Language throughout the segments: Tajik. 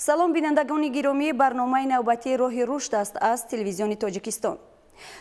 Салом, бинандагони гиромӣ, барномаи навбатии «Роҳи рушд» аст аз Телевизиони Тоҷикистон.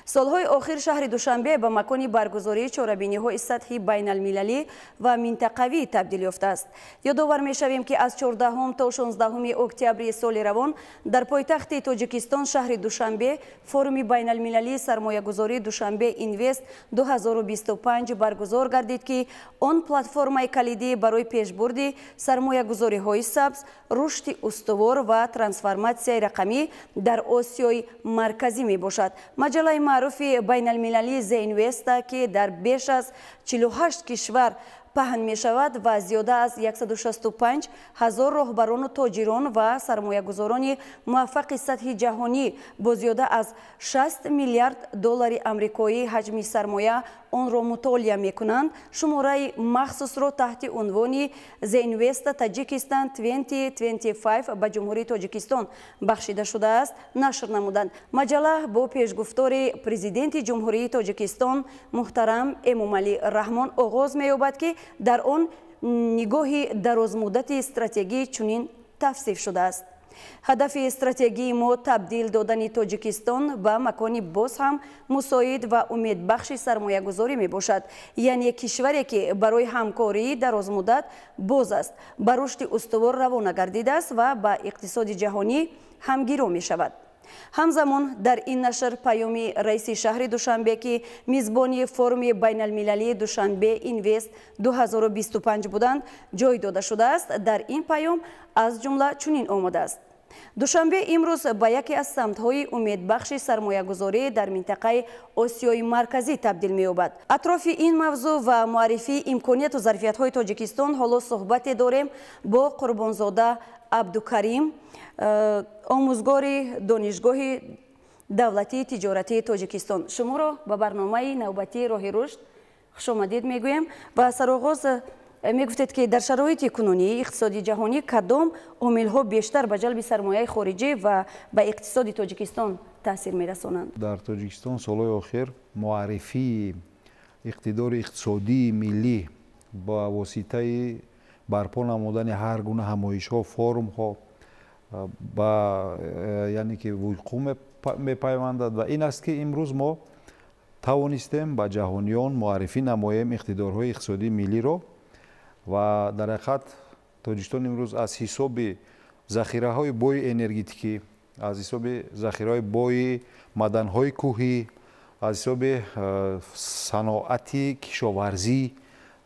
Солҳои охир шаҳри Душанбе ба макони баргузории чорабиниҳои сатҳи байналмилалӣ ва минтақавӣ табдил ёфтааст. Ёдовар мешавем, ки аз 14 то 16 октябри соли равон дар пойтахти Тоҷикистон, шаҳри Душанбе, форуми байналмилалии сармоягузории «Душанбе Инвест 2025» баргузор гардид, ки он платформаи калидӣ барои пешбурди сармоягузориҳои сабз, рушди устувор ва трансформатсияи рақамӣ дар Осиёи Марказӣ мебошад. Маҷаллаи маъруфи байналмилалии The Investor, ки дар беш аз 48 кишвар паҳн мешавад ва зиёда аз 165 ҳазор роҳбарону тоҷирон ва сармоягузорони муваффақи сатҳи ҷаҳонӣ бо зиёда аз 60 миллиард доллари амрикоӣ ҳаҷми сармоя онро мутолиа мекунанд, шумораи махсусро таҳти унвони The Investor Tajikistan 2025 ба Ҷумҳурии Тоҷикистон бахшида шудааст, нашр намуданд. Маҷалла бо пешгуфтори Президенти Ҷумҳурии Тоҷикистон муҳтарам Эмомалӣ Раҳмон оғоз меёбад, ки дар он нигоҳи дарозмуддати стратегӣ чунин тавсиф шудааст: «Ҳадафи стратегии мо табдил додани Тоҷикистон ба макони боз ҳам мусоид ва умедбахши сармоягузорӣ мебошад, яъне кишваре, ки барои ҳамкории дарозмуддат боз аст, ба рушди устувор равона гардидааст ва ба иқтисоди ҷаҳонӣ ҳамгиро мешавад». Ҳамзамон дар ин нашр паёми раиси шаҳри Душанбе, ки мизбони форуми байналмилалии «Душанбе Инвест 2025» буданд, ҷой дода шудааст. Дар ин паём аз ҷумла чунин омадааст: «Душанбе имрӯз ба яке аз самтҳои умедбахши сармоягузорӣ дар минтақаи Осиёи Марказӣ табдил меёбад». Атрофи ин мавзӯъ ва муаррифии имконияту зарфиятҳои Тоҷикистон ҳоло суҳбате дорем бо Қурбонзода Абдукарим, омӯзгори Донишгоҳи давлатии тиҷоратии Тоҷикистон. Шуморо ба барномаи навбатии «Роҳи рушд» хушомадид мегӯем ва сароғоз мегуфтед, ки дар шароити кунунии иқтисоди ҷаҳонӣ кадом омилҳо бештар ба ҷалби сармояи хориҷӣ ва ба иқтисоди Тоҷикистон таъсир мерасонанд? Дар Тоҷикистон солҳои охир муаррифии иқтидори иқтисодии миллӣ ба воситаи барпо намудани ҳар гуна ҳамоишҳо, форумҳо ба яъне ки вуқӯъ мепайвандад ва ин аст, ки имрӯз мо тавонистем ба ҷаҳониён муаррифӣ намоем иқтидорҳои иқтисодии миллиро. Ва дар ҳақиқат Тоҷикистон имрӯз аз ҳисоби захираҳои бои энергетикӣ, аз ҳисоби захираҳои бои маданҳои кӯҳӣ, аз ҳисоби саноати кишоварзӣ,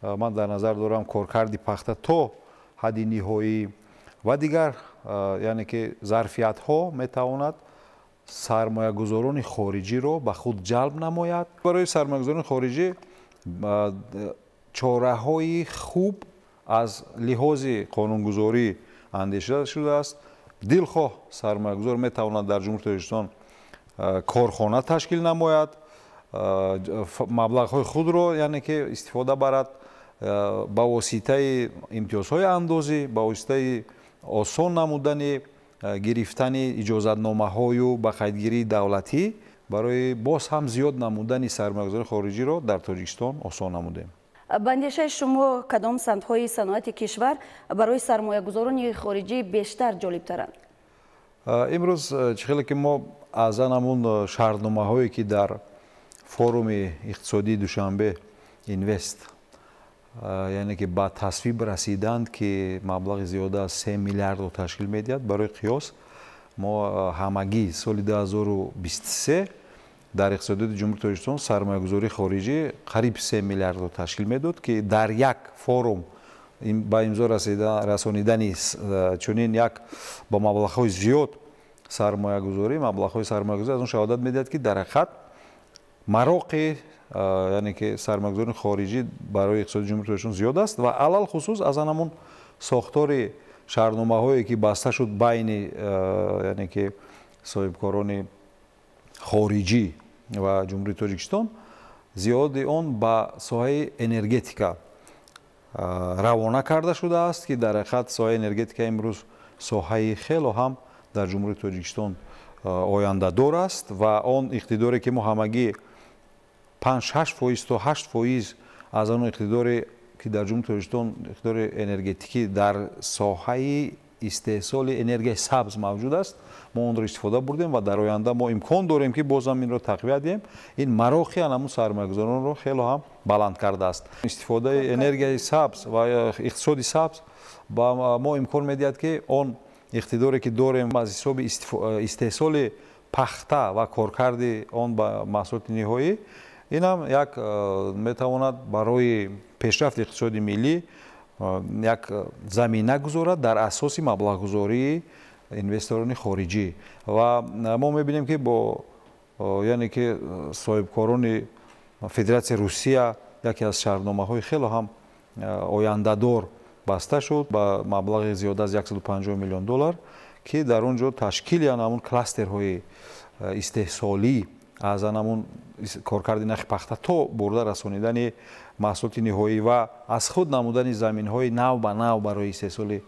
ман дар назар дорам коркарди пахта то ҳадди ниҳоӣ ва дигар яъне ки зарфиятҳо, метавонад сармоягузорони хориҷиро ба худ ҷалб намояд. Барои сармоягузорони хориҷӣ чораҳои хуб аз лиҳози қонунгузорӣ андешида шудааст. Дилхоҳ сармоягузор метавонад дар Ҷумҳурии Тоҷикистон корхона ташкил намояд, маблағҳои худро яъне ки истифода барад, ба воситаи имтиёзҳои андозӣ, ба воситаи осон намудани гирифтани иҷозатномаҳою ба қайдгирии давлатӣ. Барои боз ҳам зиёд намудани сармоягузории хориҷиро дар Тоҷикистон осон намудем. Ба андешаи шумо, кадом самтҳои саноати кишвар барои сармоягузорони хориҷӣ бештар ҷолибтаранд? Имрӯз чӣ хеле ки мо аз ҳамун шартномаҳое, ки дар форуми иқтисодии «Душанбе Инвест» яъне ки ба тасвиб расиданд, ки маблағи зиёда аз 3 миллиардро ташкил медиҳад. Барои қиёс, мо ҳамагӣ соли 2023 дар иқтисодиёти Ҷумҳурии Тоҷикистон сармоягузории хориҷӣ қариб 3 миллиардро ташкил медод, ки дар як форум ба имзо расонидани чунин як бо маблағҳои зиёд сармоягузорӣ, маблағҳои сармоягузорӣ аз он шаҳодат медиҳад, ки дар ҳақиқат мароқи яъне ки сармоягузории хориҷӣ барои иқтисоди Ҷумҳурии Тоҷикистон зиёд аст. Ва алалхусус аз ҳамун сохтори шартномаҳое, ки баста шуд байни яъне ки соҳибкорони хориҷӣ ва Ҷумҳурии Тоҷикистон, зиёди он ба соҳаи энергетика равона карда шудааст, ки дар ҳақиқат соҳаи энергетика имрӯз соҳаи хело ҳам дар Ҷумҳурии Тоҷикистон ояндадор аст. Ва он иқтидоре, ки мо ҳамагӣ 5-6% то 8% аз он иқтидоре, ки дар Ҷумҳурии Тоҷикистон иқтидори энергетикӣ дар соҳаи истеҳсоли энергияи сабз мавҷуд аст, мо онро истифода бурдем ва дар оянда мо имкон дорем, ки бозам инро тақвият диҳем. Ин мароқи ҳамун сармоягузоронро хело ҳам баланд кардааст. Истифодаи энергияи сабз ва иқтисоди сабз ба мо имкон медиҳад, ки он иқтидоре, ки дорем аз ҳисоби истеҳсоли пахта ва коркарди он ба маҳсулоти ниҳоӣ, инам як метавонад барои пешрафти иқтисоди миллӣ як замина гузорад дар асоси маблағгузории инвесторони хориҷӣ. Ва мо мебинем, ки бо, яъне ки, соҳибкорони Федератсияи Русия яке аз шартномаҳои хело ҳам ояндадор баста шуд ба маблағи зиёда аз 150 миллион доллар, ки дар он ҷо ташкили ҳамун кластерҳои истеҳсолӣ аз ҳамун коркарди нахи пахта то бурда расонидани маҳсулоти ниҳоӣ ва аз худ намудани заминҳои нав ба нав барои истеҳсоли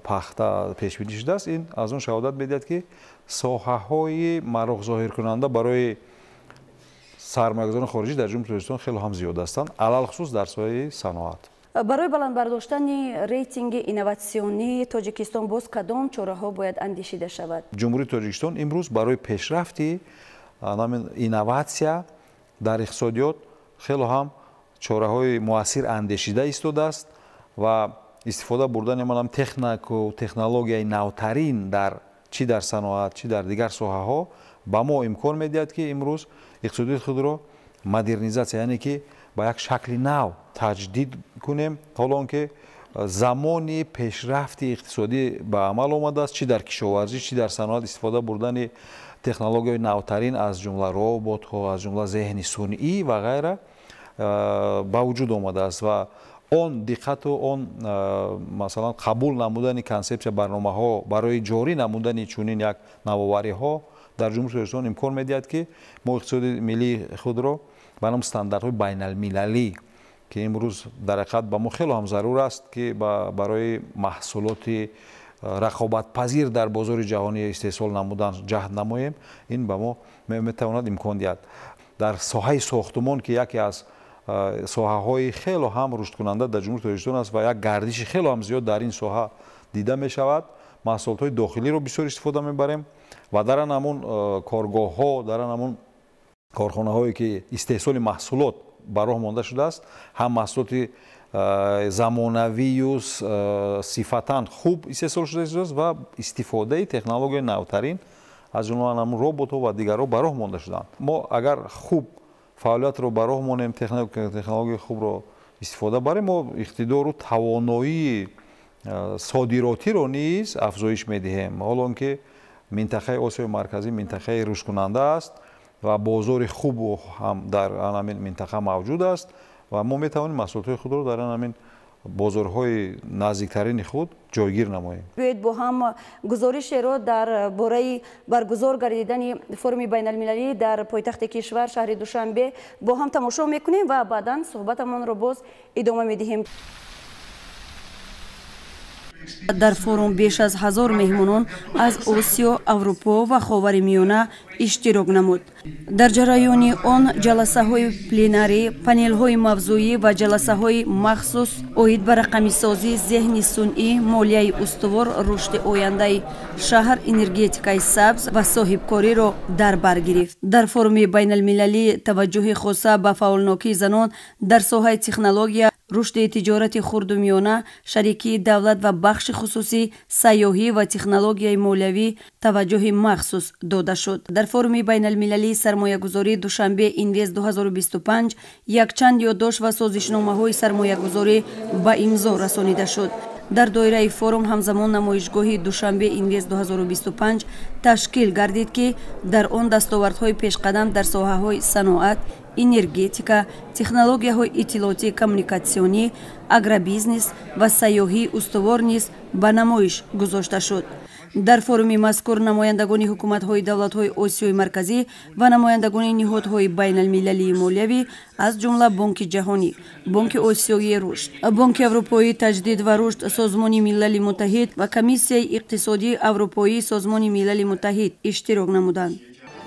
пахта пешбинӣ шудааст. Ин аз он шаҳодат медиҳад, ки соҳаҳои мароқзоҳиркунанда барои сармоягузорони хориҷӣ дар Ҷумҳурии Тоҷикистон хело ҳам зиёд ҳастанд, алалхусус дар соҳаи саноат. Барои баланд бардоштани рейтинги инноватсионии Тоҷикистон боз кадом чораҳо бояд андешида шавад? Ҷумҳурии Тоҷикистон имрӯз барои пешрафти инноватсия дар иқтисодиёт хело ҳам чораҳои муассир андешида истодааст ва истифода бурдани манам технику технологияи навтарин дар чӣ дар саноат, чӣ дар дигар соҳаҳо ба мо имкон медиҳад, ки имрӯз иқтисодиёти худро модернизатсия, яъне ки ба як шакли нав таҷдид кунем. Ҳоло он ки замони пешрафти иқтисодӣ ба амал омадааст, чӣ дар кишоварзӣ, чӣ дар саноат истифода бурдани технологияҳои навтарин, аз ҷумла роботҳо, аз ҷумла зеҳни сунъӣ ва ғайра ба вуҷуд омадааст ва он диққату он, масалан, қабул намудани консепсия, барномаҳо барои ҷорӣ намудани чунин як навовариҳо дар Ҷумҳурии Тоҷикистон имкон медиҳад, ки мо иқтисоди миллии худро ба ном стандартҳои байналмилалӣ, ки имрӯз дар ҳақиқат ба мо хело ҳам зарур аст, ки барои маҳсулоти рақобатпазир дар бозори ҷаҳонӣ истеҳсол намудан ҷаҳд намоем, ин ба мо метавонад имкон диҳад. Дар соҳаи сохтумон, ки яке аз соҳаҳои хело ҳам рушдкунанда дар Ҷумҳурии Тоҷикистон аст ва як гардиши хело ҳам зиёд дар ин соҳа дида мешавад, маҳсулотҳои дохилиро бисёр истифода мебарем ва дар ҳамун коргоҳҳо, дар ҳамун корхонаҳое, ки истеҳсоли маҳсулот ба роҳ монда шудааст, ҳам маҳсулоти замонавию сифатан хуб истеҳсол шуда истодааст ва истифодаи технологияи навтарин, аз ҷумла ҳамун роботҳо ва дигарҳо ба роҳ монда шудаанд. Мо агар хуб фаъолиятро ба роҳ монем, технологияи хубро истифода барем, мо иқтидору тавоноии содиротиро низ афзоиш медиҳем. Ҳоло он ки минтақаи Осиёи Марказӣ минтақаи рушдкунанда аст ва бозори хуб ҳам дар ҳамин минтақа мавҷуд аст ва мо метавонем маҳсулотҳои худро дар ҳамин бозорҳои наздиктарини худ ҷойгир намоем. Биёед, бо ҳам гузоришеро дар бораи баргузор гардидани форуми байналмилалӣ дар пойтахти кишвар, шаҳри Душанбе, бо ҳам тамошо мекунем ва баъдан суҳбатамонро боз идома медиҳем. Дар форум беш аз 1000 меҳмонон аз Осиё, Аврупо ва Ховари Миёна иштирок намуд. Дар ҷараёни он ҷаласаҳои пленарӣ, панелҳои мавзӯӣ ва ҷаласаҳои махсус оид ба рақамисозӣ, зеҳни сунъӣ, молияи устувор, рушди ояндаи шаҳр, энергетикаи сабз ва соҳибкориро дар бар гирифт. Дар форуми байналмилалӣ таваҷҷӯҳи хоса ба фаъолнокии занон дар соҳаи технология, рушди тиҷорати хурду миёна, шарикии давлат ва бахши хусусӣ, сайёҳӣ ва технологияи молиявӣ таваҷҷӯҳи махсус дода шуд. Дар форуми байналмилалии сармоягузорӣ Душанбе Инвест 2025 якчанд ёддошт ва созишномаҳои сармоягузорӣ ба имзо расонида шуд. Дар доираи форум ҳамзамон намоишгоҳи Душанбе Инвест 2025 ташкил гардид, ки дар он дастовардҳои пешқадам дар соҳаҳои саноат, энергетика, технологияҳои иттилоотӣ коммуникатсионӣ, агробизнес ва сайёҳии устувор низ ба намоиш гузошта шуд. Дар форуми мазкур намояндагони ҳукуматҳои давлатҳои Осиёи Марказӣ ва намояндагони ниҳодҳои байналмилалии молиявӣ, аз ҷумла Бонки Ҷаҳонӣ, Бонки Осиёии рушд, Бонки Аврупоии таҷдид ва рушд, Созмони Милали Муттаҳид ва Комиссияи иқтисодии Аврупоии Созмони Милали Муттаҳид иштирок намуданд.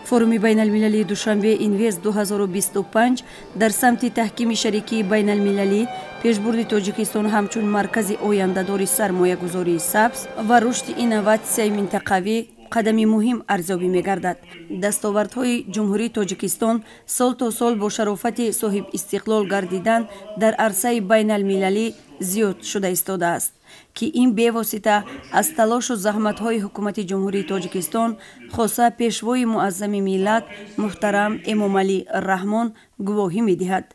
Форуми байналмилалии Душанбе Инвест 2025 дар самти таҳкими шарикии байналмилалӣ, пешбурди Тоҷикистон ҳамчун маркази ояндадори сармоягузории сабз ва рушди инноватсияи минтақавӣ қадами муҳим арзёбӣ мегардад. Дастовардҳои Ҷумҳурии Тоҷикистон сол то сол бо шарофати соҳибистиқлол гардидан дар арсаи байналмилалӣ зиёд шуда истодааст, ки ин бевосита аз талошу заҳматҳои Ҳукумати Ҷумҳурии Тоҷикистон, хоса Пешвои муаззами миллат муҳтарам Эмомалӣ Раҳмон гувоҳӣ медиҳад.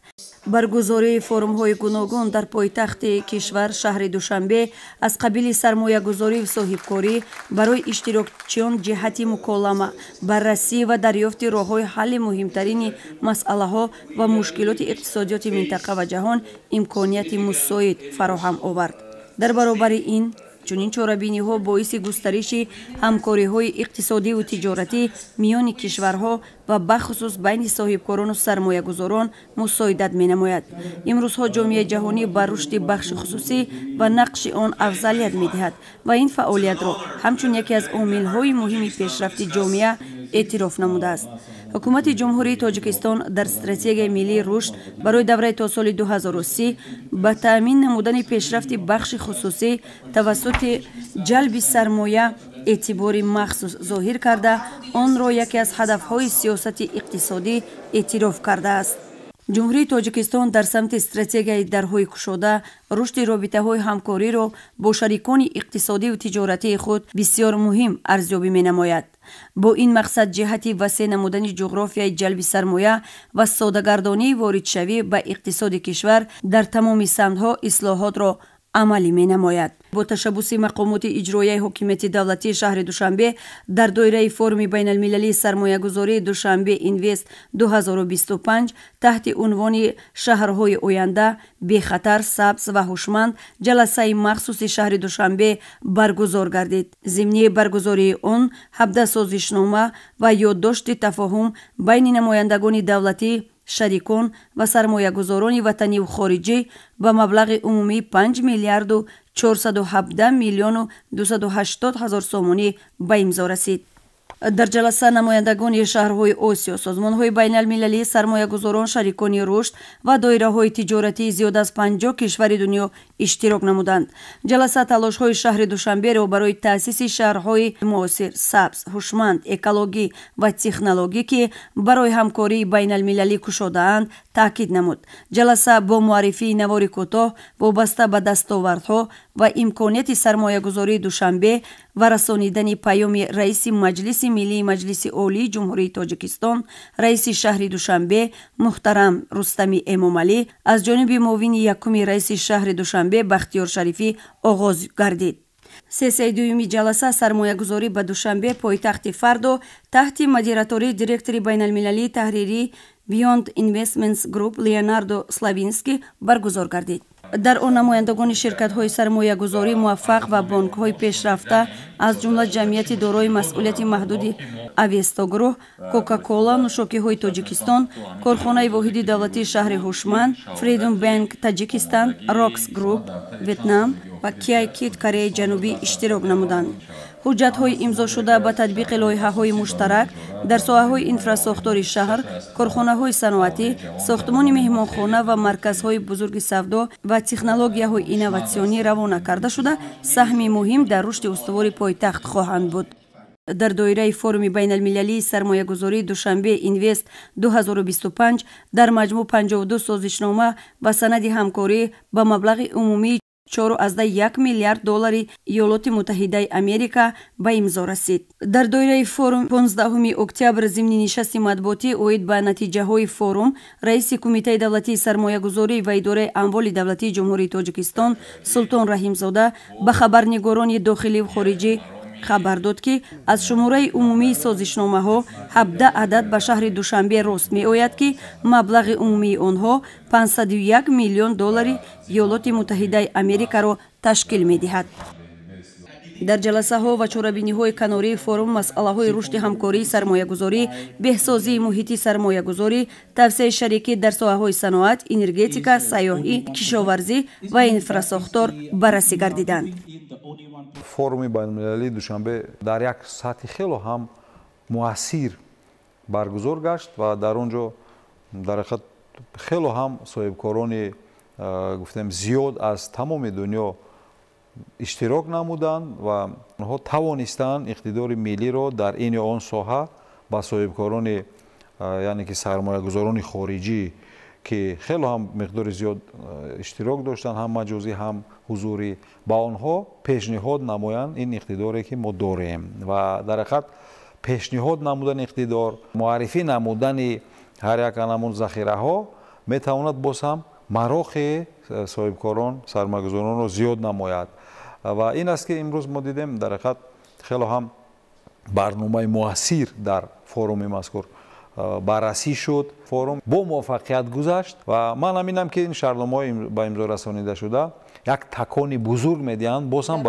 Баргузории форумҳои гуногун дар пойтахти кишвар, шаҳри Душанбе, аз қабили сармоягузорию соҳибкорӣ барои иштирокчиён ҷиҳати муколама, баррасӣ ва дарёфти роҳҳои ҳалли муҳимтарини масъалаҳо ва мушкилоти иқтисодиёти минтақа ва ҷаҳон имконияти мусоид фароҳам овард. Дар баробари ин, чунин чорабиниҳо боиси густариши ҳамкориҳои иқтисодиву тиҷоратӣ миёни кишварҳо ва бахусус байни соҳибкорону сармоягузорон мусоидат менамояд. Имрӯзҳо ҷомеаи ҷаҳонӣ ба рушди бахши хусусӣ ва нақши он афзалият медиҳад ва ин фаъолиятро ҳамчун яке аз омилҳои муҳими пешрафти ҷомеа эътироф намудааст. Ҳукумати Ҷумҳурии Тоҷикистон дар Стратегияи миллии рушд барои давраи то соли 2030 ба таъмин намудани пешрафти бахши хусусӣ тавассути ҷалби сармоя эътибори махсус зоҳир карда, онро яке аз ҳадафҳои сиёсати иқтисодӣ эътироф кардааст. Ҷумҳурии Тоҷикистон дар самти стратегияи дарҳои кушода рушди робитаҳои ҳамкориро бо шарикони иқтисодиву тиҷоратии худ бисёр муҳим арзёбӣ менамояд. Бо ин мақсад, ҷиҳати васеъ намудани ҷуғрофияи ҷалби сармоя ва содагардонии воридшавӣ ба иқтисоди кишвар дар тамоми самтҳо ислоҳотро амалӣ менамояд. Бо ташаббуси мақомоти иҷроияи ҳокимияти давлатии шаҳри Душанбе дар доираи форуми байналмилалии сармоягузории Душанбе Инвест 2025 таҳти унвони «Шаҳрҳои оянда: бехатар, сабз ва ҳушманд» ҷаласаи махсуси шаҳри Душанбе баргузор гардид. Зимни баргузории он 17 созишнома ва ёддошти тафоҳум байни намояндагони давлатӣ, шарикон ва сармоягузорони ватаниву хориҷӣ ба маблағи умумии 5 миллиарду 417 миллиону 280 ҳазор сомонӣ ба имзо расид. Дар ҷаласа намояндагони шаҳрҳои Осиё, созмонҳои байналмилалӣ, сармоягузорон, шарикони рушд ва доираҳои тиҷоратии зиёд аз 50 кишвари дунё иштирок намуданд. Ҷаласа талошҳои шаҳри Душанберо барои таъсиси шаҳрҳои муосир, сабз, ҳушманд, экологӣ ва технологӣ, ки барои ҳамкории байналмилалӣ кушодаанд, таъкид намуд. Ҷаласа бо муаррифии навори кӯтоҳ вобаста ба дастовардҳо ва имконияти сармоягузории Душанбе ва расонидани паёми раиси Маҷлиси Миллии Маҷлиси Олии Ҷумҳурии Тоҷикистон, раиси шаҳри Душанбе муҳтарам Рустами Эмомалӣ аз ҷониби муовини якуми раиси шаҳри Душанбе Бахтиёр Шарифӣ оғоз гардид. Сессияи дуюми ҷаласа «Сармоягузорӣ ба Душанбе: пойтахти фардо» таҳти модератории директори байналмилалии таҳририи Beyond Investments Group Леонардо Славинский баргузор гардид. Дар он намояндагони ширкатҳои сармоягузорӣ муваффақ ва бонкҳои пешрафта, аз ҷумла ҷамъияти дорои масъулияти маҳдуди Авестогрӯҳ, Кока-Кола, нӯшокиҳои Тоҷикистон, корхонаи воҳиди давлатии шаҳри ҳушманд, Freedom Bank Таҷикистан, Рокс Груп Ветнам ва Киай Кит Кореяи Ҷанубӣ иштирок намуданд. Ҳуҷҷатҳои имзошуда ба татбиқи лоиҳаҳои муштарак дар соҳаҳои инфрасохтори шаҳр, корхонаҳои саноатӣ, сохтмони меҳмонхона ва марказҳои бузурги савдо ва технологияҳои инноватсионӣ равона карда шуда, саҳми муҳим дар рушди устувори пойтахт хоҳанд буд. Дар доираи форуми байналмилалии сармоягузории Душанбе Инвест 2025 дар маҷмӯъ 52 созишнома ва санади ҳамкорӣ ба маблағи умумии 4,1 миллиард доллари Иёлоти Муттаҳидаи Америка ба имзо расид. Дар доираи форум 15 октябр зимни нишасти матбуотӣ оид ба натиҷаҳои форум раиси Кумитаи давлатии сармоягузорӣ ва идораи амволи давлатии Ҷумҳурии Тоҷикистон Султон Раҳимзода ба хабарнигорони дохиливу хориҷӣ хабар дод, ки аз шумораи умумии созишномаҳо 17 адад ба шаҳри Душанбе рост меояд, ки маблағи умумии онҳо 501 миллион доллари Иёлоти Муттаҳидаи Америкаро ташкил медиҳад. Дар ҷаласаҳо ва чорабиниҳои канории форум масъалаҳои рушди ҳамкории сармоягузорӣ, беҳсозии муҳити сармоягузорӣ, тавсеаи шарикӣ дар соҳаҳои саноат, энергетика, сайёҳӣ, кишоварзӣ ва инфрасохтор баррасӣ гардиданд. Форуми байналмилалии Душанбе дар як сатҳи хело ҳам муассир Баргузор гашт ва дар он ҷо дар ҳақиқат хело ҳам соҳибкорони, гуфтем, зиёд аз тамоми дунё иштирок намуданд ва онҳо тавонистанд иқтидори миллиро дар ин ё он соҳа ба соҳибкорони, яъне ки сармоягузорони хориҷӣ, ки хело ҳам миқдори зиёд иштирок доштанд, ҳам маҷозӣ, ҳам ҳузурӣ, ба онҳо пешниҳод намоянд ин иқтидоре, ки мо дорем. Ва дар ҳақиқат пешниҳод намудани иқтидор, муаррифӣ намудани ҳар як анамун захираҳо метавонад боз ҳам марохи соҳибкорон, сармоягузоронро зиёд намояд. Ва ин аст, ки имрӯз мо дидем, дар ҳақиқат хело ҳам барномаи муассир дар форуми мазкур баррасӣ шуд. Форум бо муваффақият гузашт ва ман аминам, ки ин шартномаҳои ба имзо расонида шуда як такони бузург медиҳанд боз ҳам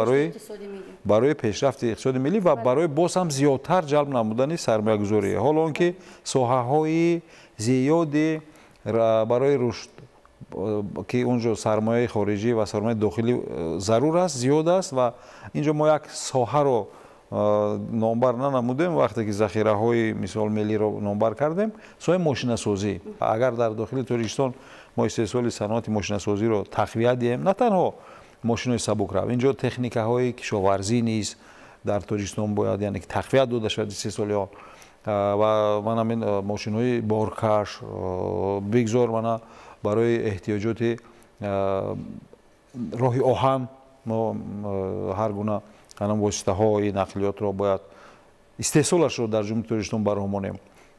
барои пешрафти иқтисоди миллӣ ва барои боз ҳам зиёдтар ҷалб намудани сармоягузорӣ. Ҳоло он ки соҳаҳои зиёди барои рушд, ки он ҷо сармояи хориҷӣ ва сармояи дохилӣ зарур аст, зиёд аст. Ва ин ҷо мо як соҳаро номбар нанамудем, вақте ки захираҳои, мисол, миллиро номбар кардем, соҳаи мошинасозӣ. Агар дар дохили Тоҷикистон мо истеҳсоли саноати мошинасозиро тақвият диҳем, на танҳо мошинои сабукрав, ин ҷо техникаҳои кишоварзӣ низ дар Тоҷикистон бояд, яъне ки тақвият дода шавад истеҳсоли он. Ва ман ҳамин мошинҳои боркаш бигзор, мана барои эҳтиёҷоти роҳи оҳан мо ҳар гуна анам воситаҳои нақлиётро бояд истеҳсолашро дар Ҷумҳурии Тоҷикистон ба роҳ монем.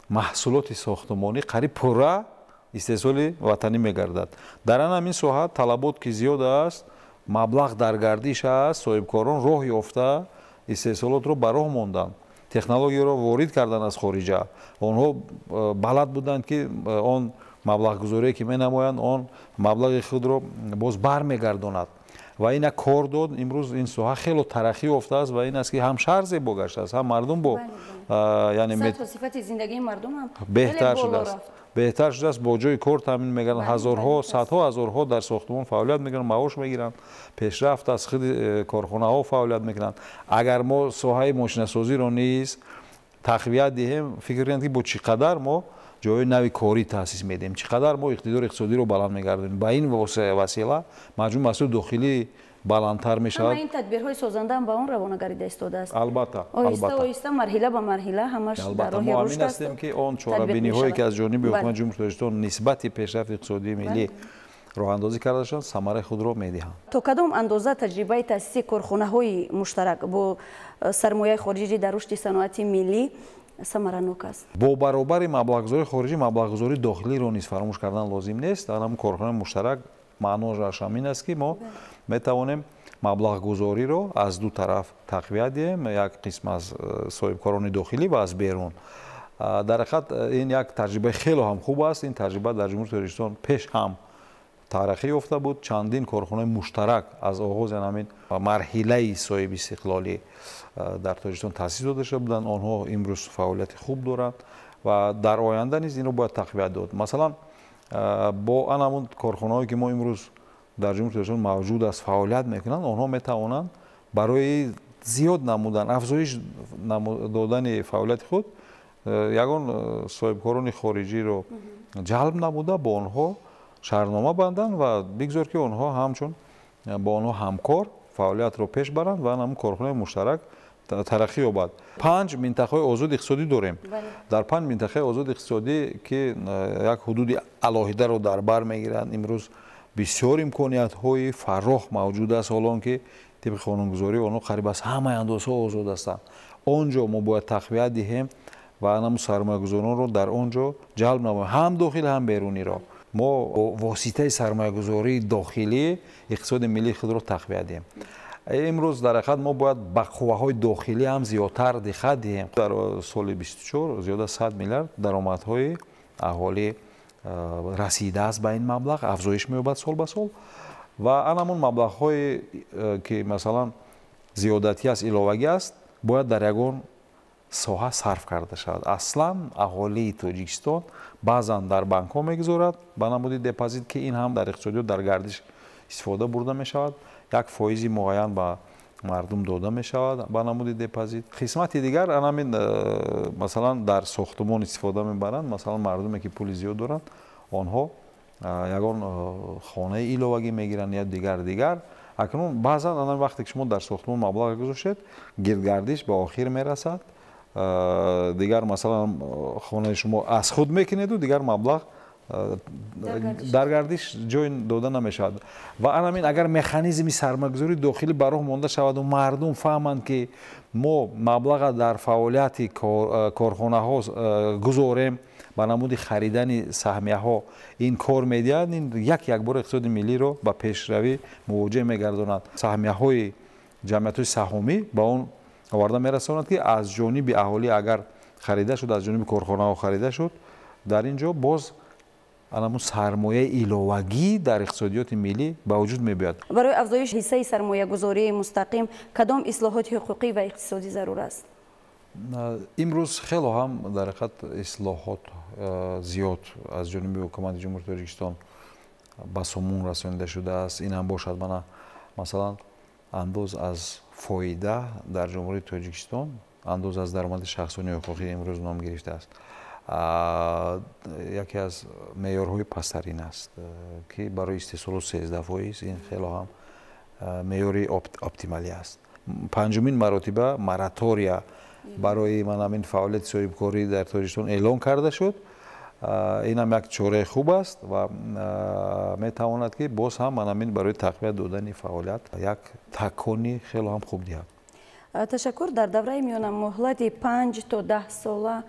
Маҳсулоти сохтмонӣ қариб пурра истеҳсоли ватанӣ мегардад. Дар ан ҳамин соҳа талабот ки зиёд аст, маблағ дар гардиш аст, соҳибкорон роҳ ёфта истеҳсолотро ба роҳ монданд, технологияро ворид кардан аз хориҷа. Онҳо балад буданд, ки он маблағгузорие, ки менамоянд, он маблағи худро боз бармегардонад ва ин як кор дод. Имрӯз ин соҳа хело тараққӣ ёфтааст ва ин аст, ки ҳам шаҳр зебо гаштааст, ҳам мардум бо яъне сифати зиндагии мардум ҳам беҳтар шудааст, беҳтар шудааст, бо ҷои кор таъмин мегарданд. Ҳазорҳо, садҳо ҳазорҳо дар сохтмон фаъолият мекунанд, маош мегиранд, пешрафт аз худи корхонаҳо фаъолият мекунанд. Агар мо соҳаи мошинасозиро низ тақвият диҳем, фикр кунед, ки бо чӣ қадар мо ҷойҳои нави корӣ таъсис медиҳем, чӣ қадар мо иқтидори иқтисодиро баланд мегардонем. Ба ин васила маҷмӯи маҳсулоти дохилӣ баландтар мешавад. Ин тадбирҳои созанда ҳам ба он равона гардида истодааст. Албатта. Оҳиста оҳиста, марҳила ба марҳила ҳамаш дар роҳи мо амин ҳастем, ки он чорабиниҳое, ки аз ҷониби Ҳукумати Ҷумҳурии Тоҷикистон нисбати пешрафти иқтисодии миллӣ роҳандозӣ карда шуданд, самараи худро медиҳанд. То кадом андоза таҷрибаи таъсиси корхонаҳои муштарак бо сармояи хориҷӣ дар рушди саноати миллӣ самаранок аст? Бо баробари маблағгузории хориҷӣ маблағгузории дохилиро низ фаромӯш кардан лозим нест. Дар ҳамн корхонаи муштарак маъноаш ҳамин аст, ки мо метавонем маблағгузориро аз ду тараф тақвият диҳем: як қисм аз соҳибкорони дохилӣ ва аз берун. Дар ҳақиқат ин як таҷрибаи хело ҳам хуб аст. Ин таҷриба дар Ҷумҳурии Тоҷикистон пеш ҳам тараққӣ ёфта буд. Чандин корхонаи муштарак аз оғози ҳамин марҳилаи соҳиби истиқлолӣ дар Тоҷикистон таъсис дода шуда буданд. Онҳо имрӯз фаъолияти хуб доранд ва дар оянда низ инро бояд тақвият дод. Масалан, бо ан ҳамун корхонаҳое, ки мо имрӯз дар Ҷумҳурии Тоҷикистон мавҷуд аст, фаъолият мекунанд, онҳо метавонанд барои зиёд намудан, афзоиш додани фаъолияти худ ягон соҳибкорони хориҷиро ҷалб намуда, бо онҳо шартнома банданд ва бигзор, ки онҳо ҳамчун бо онҳо ҳамкор фаъолиятро пеш баранд ва ҳамун корхонаи муштарак тараққӣ ёбад. Панҷ минтақаи озоди иқтисодӣ дорем. Дар панҷ минтақаи озоди иқтисодӣ, ки як ҳудуди алоҳидаро дар бар мегиранд, имрӯз бисёр имкониятҳои фарох мавҷуд аст, ҳоло он ки тибқи қонунгузорӣ онҳо қариб аз ҳамаи андозҳо озод ҳастанд. Он ҷо мо бояд тақвият диҳем ва ҳамун сармоягузоронро дар он ҷо ҷалб намоем, ҳам дохил, ҳам беруниро. Мо бо воситаи сармоягузории дохилӣ иқтисоди миллии худро тақвият диҳем. Имрӯз дар ҳақиқат мо бояд ба қувваҳои дохилӣ ҳам зиёдтар диққат диҳем. Дар соли 24 зиёда 100 миллиард даромадҳои аҳолӣ расидааст. Ба ин маблағ афзоиш меёбад сол ба сол. Ва ан ҳамун маблағҳое, ки, масалан, зиёдатӣ аст, иловагӣ аст, бояд дар ягон соҳа сарф карда шавад. Аслан аҳолии Тоҷикистон баъзан дар банкҳо мегузорад ба намуди депозит, ки ин ҳам дар иқтисодиёт дар гардиш истифода бурда мешавад, як фоизи муайян ба мардум дода мешавад ба намуди депозит. Қисмати дигар анамин, масалан, дар сохтумон истифода мебаранд. Масалан, мардуме ки пули зиёд доранд, онҳо ягон хонаи иловагӣ мегиранд ё дигар. Акнун баъзан анам вақте ки шумо дар сохтумон маблағ гузоштед, гирдгардиш ба охир мерасад. Дигар, масалан, хонаи шумо аз худ мекунеду дигар маблағ дар гардиш ҷой дода намешавад. Ва анамин агар механизми сармоягузории дохилӣ ба роҳ монда шаваду мардум фаҳманд, ки мо маблаға дар фаъолияти корхонаҳо гузорем ба намуди харидани саҳмияҳо, ин кор медиҳад, ин як якбор иқтисоди миллиро ба пешравӣ мувоҷеҳ мегардонад. Саҳмияҳои ҷамъиятҳои саҳомӣ ба он оварда мерасонад, ки аз ҷониби аҳолӣ агар харида шуд, аз ҷониби корхонаҳо харида шуд, дар ин ҷо боз анамун сармояи иловагӣ дар иқтисодиёти миллӣ ба вуҷуд мебиёяд. Барои афзоиши ҳиссаи сармоягузории мустақим кадом ислоҳоти ҳуқуқӣ ва иқтисодӣ зарур аст? Имрӯз хело ҳам дар ҳақиқат ислоҳот зиёд аз ҷониби ҳукумати Ҷумҳурии Тоҷикистон ба сомон расонида шудааст. Ин ҳам бошад, мана, масалан, андоз аз фоида дар Ҷумҳурии Тоҷикистон, андоз аз даромади шахсони ҳуқуқӣ имрӯз ном гирифтааст, яке аз меъёрҳои пасттарин аст, ки барои истеҳсолот 13%. Ин хело ҳам меъёри оптималӣ аст. Панҷумин маротиба моратория барои манамин фаъолияти соҳибкорӣ дар Тоҷикистон эълон карда шуд. Инам як чораи хуб аст ва метавонад, ки боз ҳам манамин барои тақвият додани фаъолият як такони хело ҳам хуб диҳад. Ташаккур. Дар давраи миёнамуҳлати 5 то 10 сола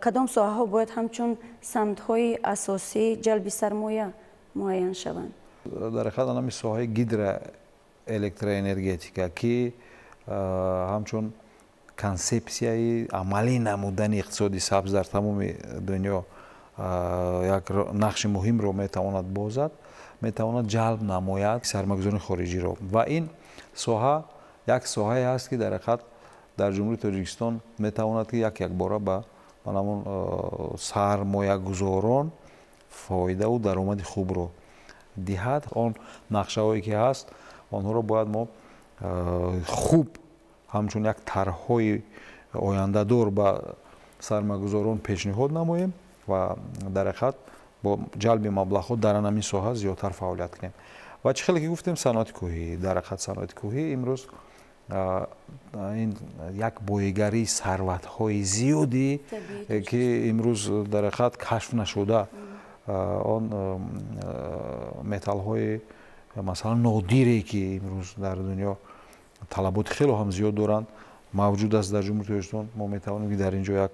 кадом соҳаҳо бояд ҳамчун самтҳои асосии ҷалби сармоя муайян шаванд? Дар ҳақиқат, анами соҳаи гидроэлектроэнергетика, ки ҳамчун консепсияи амалӣ намудани иқтисоди сабз дар тамоми дунё як нақши муҳимро метавонад бозад, метавонад ҷалб намояд сармоягузорони хориҷиро. Ва ин соҳа як соҳае ҳаст, ки дар ҳақиқат дар Ҷумҳурии Тоҷикистон метавонад, ки як якбора ба ҳамон сармоягузорон фоидаву даромади хубро диҳад. Он нақшаҳое ки ҳаст, онҳоро бояд мо хуб ҳамчун як тарҳҳои ояндадор ба сармоягузорон пешниҳод намоем ва дар ҳақиқат бо ҷалби маблағҳо дар ҳамин соҳа зиёдтар фаъолият кунем. Ва чӣ хеле ки гуфтем, саноати кӯҳӣ. Дар ҳақиқат, саноати кӯҳӣ имрӯз ин як боигарии сарватҳои зиёде, ки имрӯз дар ҳақиқат кашф нашуда, он металлҳои, масалан, нодире, ки имрӯз дар дунё талаботи хело ҳам зиёд доранд, мавҷуд аст дар Ҷумҳурии Тоҷикистон. Мо метавонем, ки дар ин ҷо як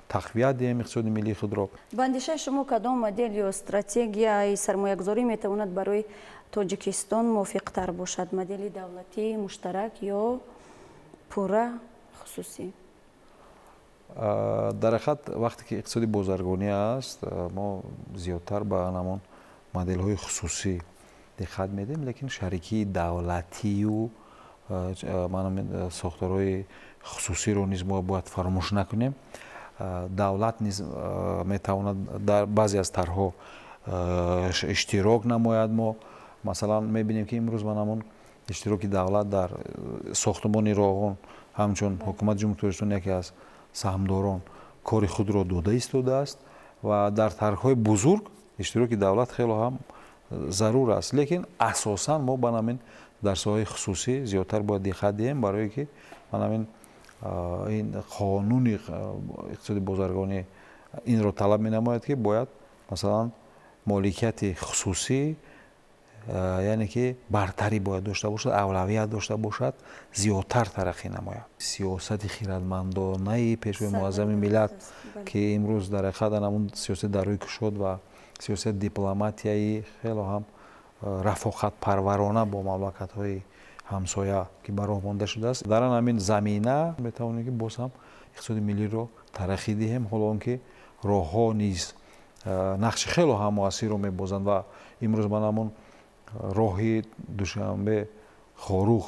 тақвият диҳем иқтисоди миллии худро. Ба андешаи шумо, кадом модел ё стратегияи сармоягузорӣ метавонад барои Тоҷикистон мувофиқтар бошад: модели давлатии муштарак ё пурра хусусӣ? Дар ҳақиқат, вақте ки иқтисоди бозаргонӣ аст, мо зиёдтар ба ҳамон моделҳои хусусӣ диққат медиҳем, лекин шарикии давлатию сохторҳои хусусиро низ мо бояд фаромӯш накунем. Давлат низ метавонад дар баъзе аз тарҳҳо иштирок намояд. Мо, масалан, мебинем, ки имрӯз ман ҳамон иштироки давлат дар сохтумони Роғун, ҳамчун ҳукумати Ҷумҳурии Тоҷикистон яке аз саҳмдорон кори худро дода истодааст ва дар тарҳҳои бузург иштироки давлат хело ҳам зарур аст. Лекин асосан мо ба ҳамин дар соҳаи хусусӣ зиёдтар бояд диққат диҳем, барое ки ман ҳамин ин қонуни иқтисоди бозаргонӣ инро талаб менамояд, ки бояд, масалан, моликияти хусусӣ, яъне ки бартарӣ бояд дошта бошад, авлавият дошта бошад, зиёдтар тараққӣ намояд. Сиёсати хирадмандонаи Пешвои муаззами миллат, ки имрӯз дар ҳақиқат ҳамун сиёсати дарҳои кушод ва сиёсати дипломатияи хело ҳам рафоқатпарварона бо мамлакатҳои ҳамсоя, ки ба роҳ монда шудааст, дар ҳамин замина метавонем, ки боз ҳам иқтисоди миллиро тараққӣ диҳем. Ҳоло он ки роҳҳо низ нақши хело ҳам муассирро мебозанд ва имрӯз ман ҳамон роҳи Душанбе Хоруғ,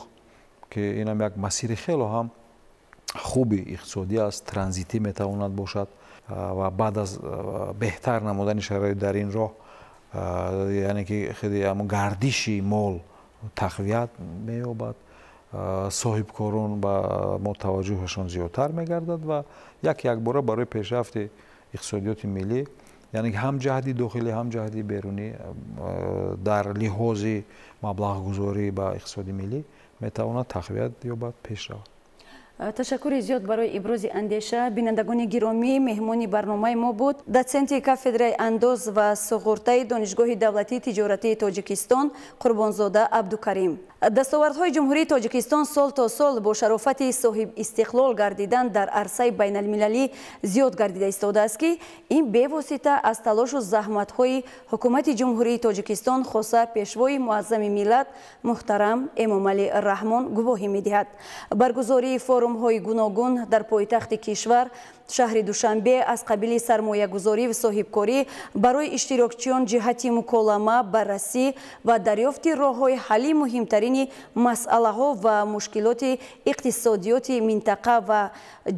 ки инам як масири хело ҳам хуби иқтисодӣ аст, транзитӣ метавонад бошад ва баъд аз беҳтар намудани шароит дар ин роҳ, яъне ки хеле ҳамон гардиши мол тақвият меёбад. Соҳибкорон ба мо таваҷҷӯҳашон зиёдтар мегардад ва як якбора барои пешрафти иқтисодиёти миллӣ, яъне ҳам ҷаҳди дохилӣ, ҳам ҷаҳди берунӣ дар лиҳози маблағгузорӣ ба иқтисоди миллӣ метавонад тақвият ёбад, пеш равад. Ташаккури зиёд барои ибрози андеша. Бинандагони гиромӣ, меҳмони барномаи мо буд дотсенти кафедраи андоз ва суғуртаи Донишгоҳи давлатии тиҷоратии Тоҷикистон Қурбонзода Абдукарим. Дастовардҳои Ҷумҳурии Тоҷикистон сол то сол бо шарофати соҳибистиқлол гардидан дар арсаи байналмилалӣ зиёд гардида истодааст, ки ин бевосита аз талошу заҳматҳои Ҳукумати Ҷумҳурии Тоҷикистон, хоса Пешвои муаззами миллат муҳтарам Эмомалӣ Раҳмон гувоҳӣ медиҳад. Баргузории форумҳои гуногун дар пойтахти кишвар, шаҳри Душанбе, аз қабили сармоягузорӣ ва соҳибкорӣ барои иштирокчиён ҷиҳати муколама, баррасӣ ва дарёфти роҳҳои ҳалли муҳимтарини масъалаҳо ва мушкилоти иқтисодиёти минтақа ва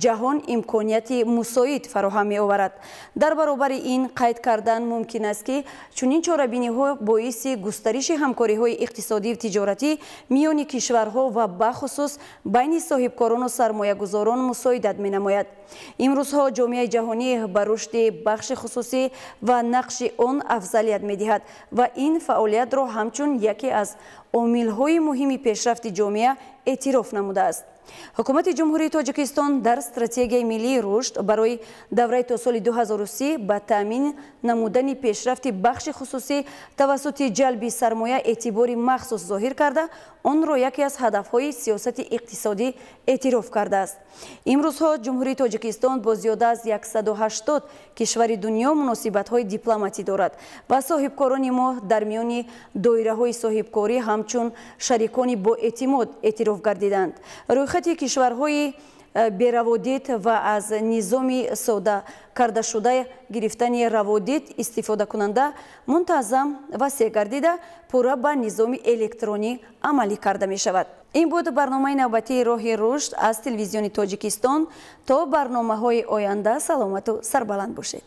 ҷаҳон имконияти мусоид фароҳам меоварад. Дар баробари ин қайд кардан мумкин аст, ки чунин чорабиниҳо боиси густариши ҳамкориҳои иқтисодию тиҷоратӣ миёни кишварҳо ва бахусус байни соҳибкорону сармоягузорон мусоидат менамояд. Имрӯзҳо ҷомеаи ҷаҳонӣ ба рушди бахши хусусӣ ва нақши он афзалият медиҳад ва ин фаъолиятро ҳамчун яке аз омилҳои муҳими пешрафти ҷомеа эътироф намудааст. Ҳукумати Ҷумҳурии Тоҷикистон дар стратегияи миллии рушд барои давраи то соли 2030 ба таъмин намудани пешрафти бахши хусусӣ тавассути ҷалби сармоя эътибори махсус зоҳир карда, онро яке аз ҳадафҳои сиёсати иқтисодӣ эътироф кардааст. Имрӯзҳо Ҷумҳурии Тоҷикистон бо зиёда аз 180 кишвари дунё муносибатҳои дипломатӣ дорад ва соҳибкорони мо дар миёни доираҳои соҳибкорӣ ҳамчун шарикони боэътимод эътироф гардиданд. Рӯйхати кишварҳои бераводид ва аз низоми сода кардашуда гирифтани раводид истифодакунанда мунтазам васеъ гардида, пурра ба низоми электронӣ амалӣ карда мешавад. Ин буд барномаи навбатии «Роҳи рушд» аз Телевизиони Тоҷикистон. То барномаҳои оянда саломату сарбаланд бошед.